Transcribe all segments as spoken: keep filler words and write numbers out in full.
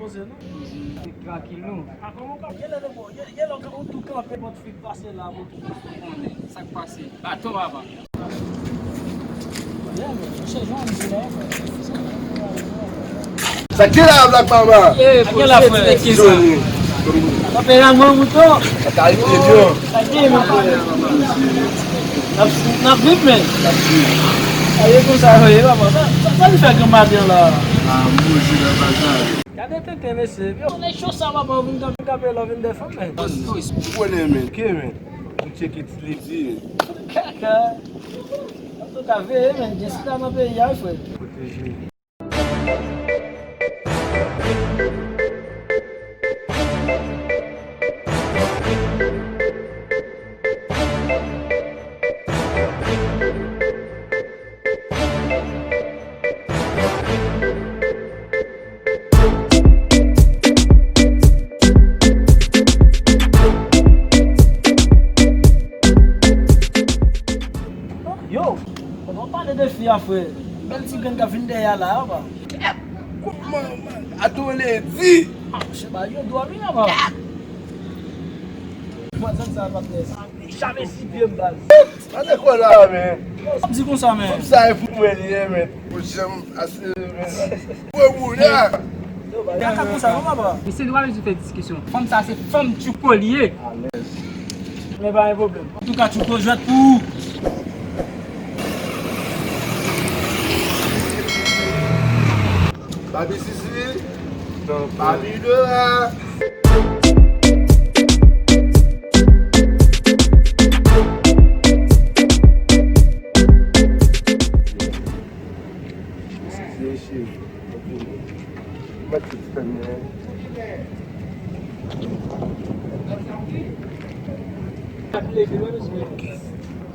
Tranquille, non? Genlè ou tou kanpe, pòt fik pase la, pou tou konnen sa k pase. Baton, papa. Sa ki la, Black Mama? Sa ki la, frè? Kanpe la, mwen, mouton. Sa ka rive, byen. Sa ki, mwen, frè? N ap, n ap viv, men. Sa ye konsa, sa ye, papa. Sa, sa, sa li fè gran maten la? Ah, mwen, se nan paj la. Gade tenten, mesye. Yo, nèg cho sa, papa, ou vin kanpe, kanpe la, ou vin defann, men. Ou konnen, men, ke, men. Ou tcheke ti li di. Kaka. Antouka, veye, men, gen sida nan peyi a, wi, frè. Pwoteje. Yo, pandan w pale de fi a, frè, bèl ti grenn k ap vin dèyè a la, papa. Kèt! Kòman, atò ledi! Ah, se ba yo dwa, wi, papa. Mwen, zam sa, patnè. Chame si pye m, baz. Gade kò la, men. Sa m di konsa, men. Fanm sa e pou mwen li ye, men. Pou janm asire, men. Pou boule a. Yo, baz, gade konsa, non, papa. Misye dwa bezwen fè diskisyon. Fanm sa se fanm Tchouko li ye. Alèz. Men pa gen pwoblèm. Antouka, Tchouko, jwèt pou ou. Babi Sisi, Babi Dora.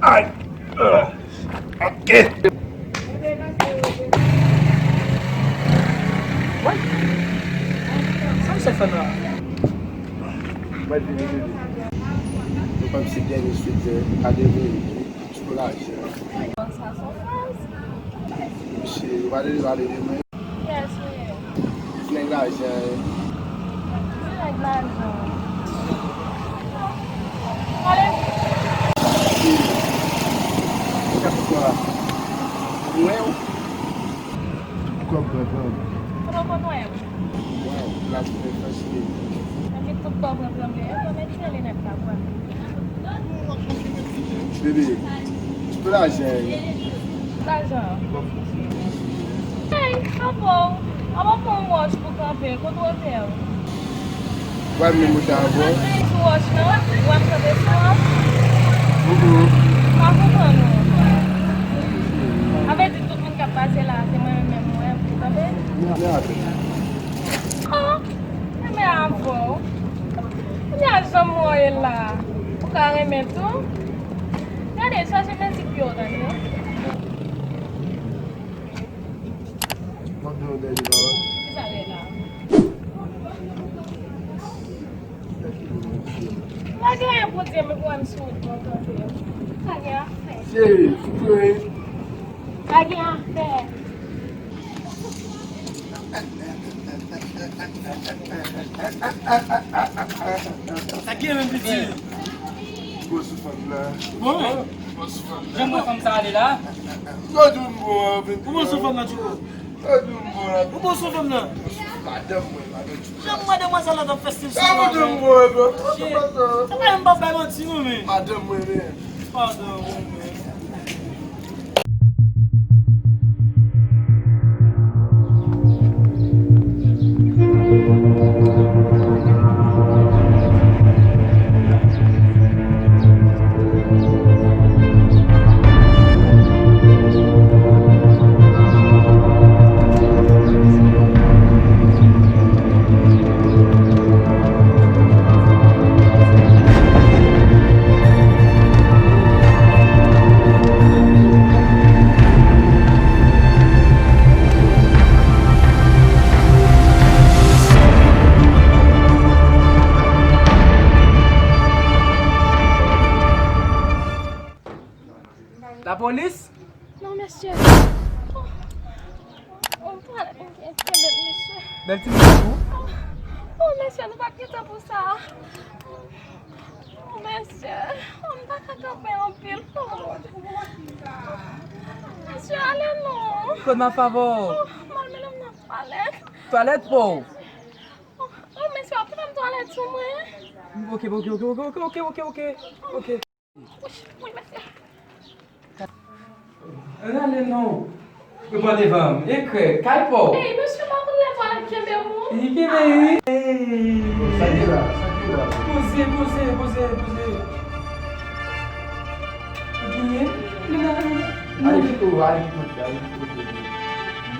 Ay! Ok! Woy! Sa misye fè la? Mwen di li, li, li. Nou pa m si dènye sijè, pa de vre, sou lajan. Sa se yon fraz. Mesye, yo pa de, pa de, de mwen. Kiyès ou ye? Nèg lajan. Ki nèg lajan? Pale. Kèlkeswa. Mwen, ou konprann. Kote w konn wè m? Waw, la pou mwen fache. Epi tout kò w pran tranble. Epi w mèt rele nèg la pou wè m. Bebe, ti pe lajan. Lajan. Hey, apa w? Apa w pran yon wòch pou kanpe? Kote w te w? Wè m menm ou ta avè w. Sou wòch lan, ou wè m kanpe sou wòch? Mm, mm. M pa konprann ou. Sa vle di tout moun k ap pase la, se mwen menm, menm ou wè m kanpe? Men, men avè. Oh! Renmen avè w. Kounye a jan m wè w ye la, ou ka renmen tou. Gade, chache mezi pye w tande. M ap di yon dènye pawòl. Kisa w ye la? Pa gen anyen pou di, men pou wè m sou wout mwen kanpe. Pa gen afè. Cheri, foutre. Pa gen afè. Sa gen menm piti? Bon sou fanm nan. Bon. Bon sou fanm nan. Jan mwen fanm sa ale la. Yo di m bon an, men. Ou bon sou fanm nan, Tchouko? Yo di m bon an. Ou bon sou fanm nan? Madanm mwen, madanm. Jan mwen demwazèl la t ap fè stil sou mwen. Sa pa menm p ap bay manti non, men. Madanm mwen, men. Madanm mwen, men. Lapolis? Non, mesye. Oh. Oh, pa, ok, ok, bèl mesye. Bèl ti mesye pou ou? Oh, mesye, nou pa t gen tan pou sa. Oh, mesye, oh, m pa ka kanpe anpil, non. Mesye, ale non. Kote m ap fè avè w? Oh, m al mennen m nan twalèt. Twalèt pou w? Oh, oh, mesye, w ap fè m twalèt sou mwen? Ok, ok, ok. Wi, wi, mesye. Rale non. Yo pran devan m. E krèk, kay pa w. Ey, mesye, pa konn lè twalèt kenbe moun. Li kenbe, wi. Ey. Sa ki la, sa ki la. Poze, poze, poze, poze. Ou genyen? Li nan, li nan. Ale kite w, ale kite w, ale kite w.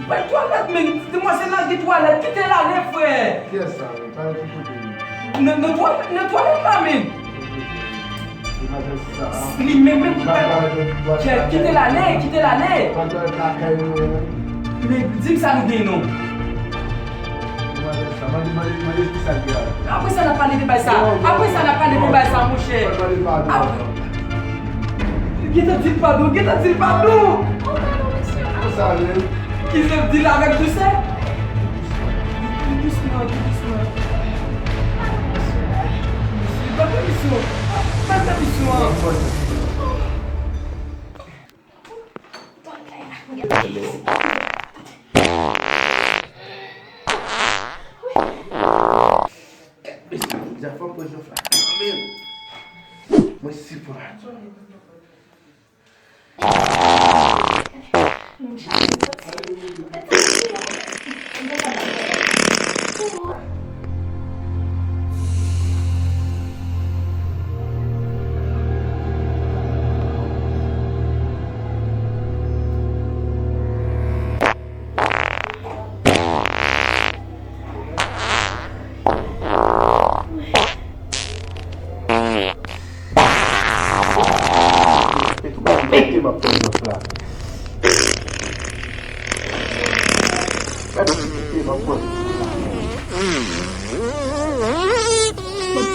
Bay twalèt, men, demwazèl la gen twalèt, kite l ale, frè. Kiyès sa, men? Twalèt ki kote li? Nan, nan twalèt, nan twalèt la, men. Li menm menm ki pa. Kite l ale, kite l ale. Men di m sa nou gen non. Apre sa n ap pale de bay sa. Apre sa n ap pale de bay sa, monchè. Gentan di l padon, gentan di l padon. Ki se di l avèk dousè. Dousman, dousman. Mesye, ban pèmisyon. Ban pèmisyon an. Mesye, deja fò pran jòf la. Mwen si pran. Pete m ap pran jòf la. Pete m ap pran jòf la.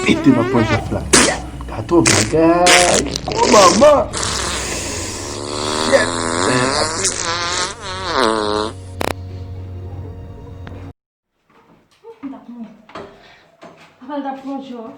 Pete m ap pran jòf la. Gato bagay. Gwo manman. Shit. M t ap mouri. Papa l t ap pran jòf.